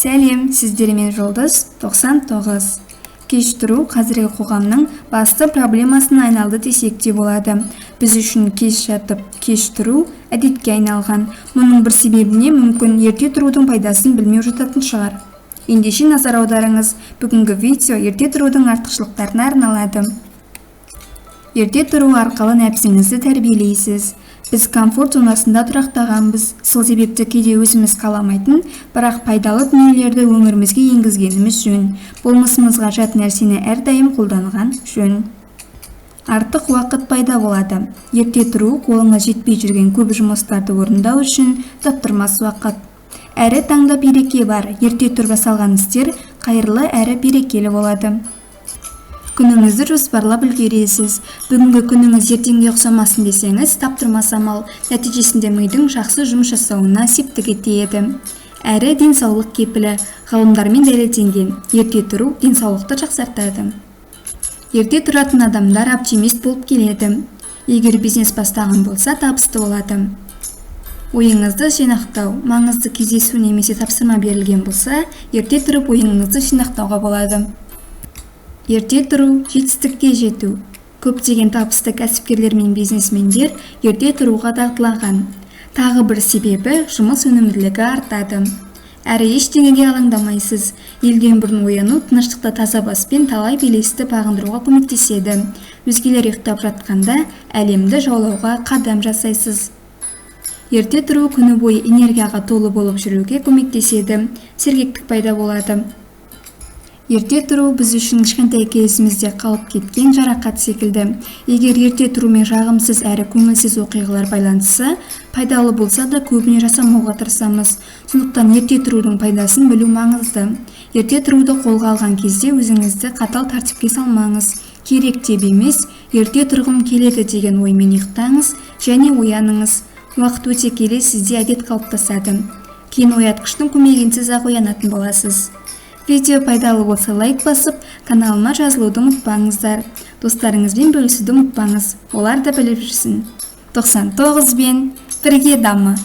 Сәлем, сіздермен Жұлдыз 99. Кеш тұру қазіргі қоғамның басты проблемасына айналды десек те болады. Біз үшін кеш жатып, кеш тұру әдетке айналған. Мұның бір себебіне мүмкін ерте тұрудың пайдасын білмеу жататын шығар. Ендеше назар аударыңыз, бүгінгі видео ерте тұрудың артықшылықтарына арналады. Ерте тұру арқылы нәпсіңізді тәрбиелейсіз. Біз комфорт зонасында тұрақтағанбыз, сол себепті кейде өзіміз қаламайтын, бірақ пайдалы дүниелерді өмірімізге енгізгеніміз жөн. Болмысымызға жат нәрсені әрдайым қолданған жөн. Артық уақыт пайда болады. Ерте тұру қолыңа жетпей жүрген көп жұмыстарды орындау үшін таптырмас уақыт. Әрі таңда береке бар, ерте тұрып жасалған істер қайырлы әрі берекелі болады. Күніңізді жоспарлап үлгересіз. Бүгінгі күніңіз ертеңге ұқсамасын десеңіз, таптырмас амал, нәтижесінде мидың жақсы жұмыс жасауына септігі тиеді. Әрі денсаулық кепілі, ғалымдармен дәлелденген, ерте тұру денсаулықты жақсартады. Ерте тұратын адамдар оптимист болып келеді. Егер бизнес бастаған болса, табысты болады. Ойыңызды жинақтау, маңызды кездесу немесе тапсырма берілген болса, ерте тұрып ойыңызды жинақтауға болады. Ерте тұру жетістікке жету. Көптеген табысты кәсіпкерлер мен бизнесмендер ерте тұруға дағдыланған. Тағы бір себебі жұмыс өнімділігі артады. Әрі ештеңеге алаңдамайсыз. Елден бұрын ояну тыныштықта таза баспен талай белесті бағындыруға көмектеседі. Өзгелер ұйықтап жатқанда әлемді жаулауға қадам жасайсыз. Ерте тұру күні бойы энергияға толы болып жүруге көмектеседі. Сергектік пайда болады. Ерте тұру біз үшін кішкентай кезімізде қалып кеткен жарақат секілді. Егер ерте тұрумен жағымсыз әрі көңілсіз оқиғалар байланысса, пайдалы болса да көбіне жасамауға тырысамыз. Сондықтан ерте тұрудың пайдасын білу маңызды. Ерте тұруды қолға алған кезде өзіңізді қатал тәртіпке салмаңыз. Керек деп емес, ерте тұрғым келеді деген оймен ұйықтаңыз және ояныңыз. Уақыт өте келе сізде әдет қалыптасады. Кейін оятқыштың көмегінсіз-ақ оянатын боласыз. Видео пайдалы болса лайк басып, каналыма жазылуды ұмытпаңыздар. Достарыңызбен бөлісуді ұмытпаңыз. Олар да біліп жүрсін. 99 бен бірге дамы.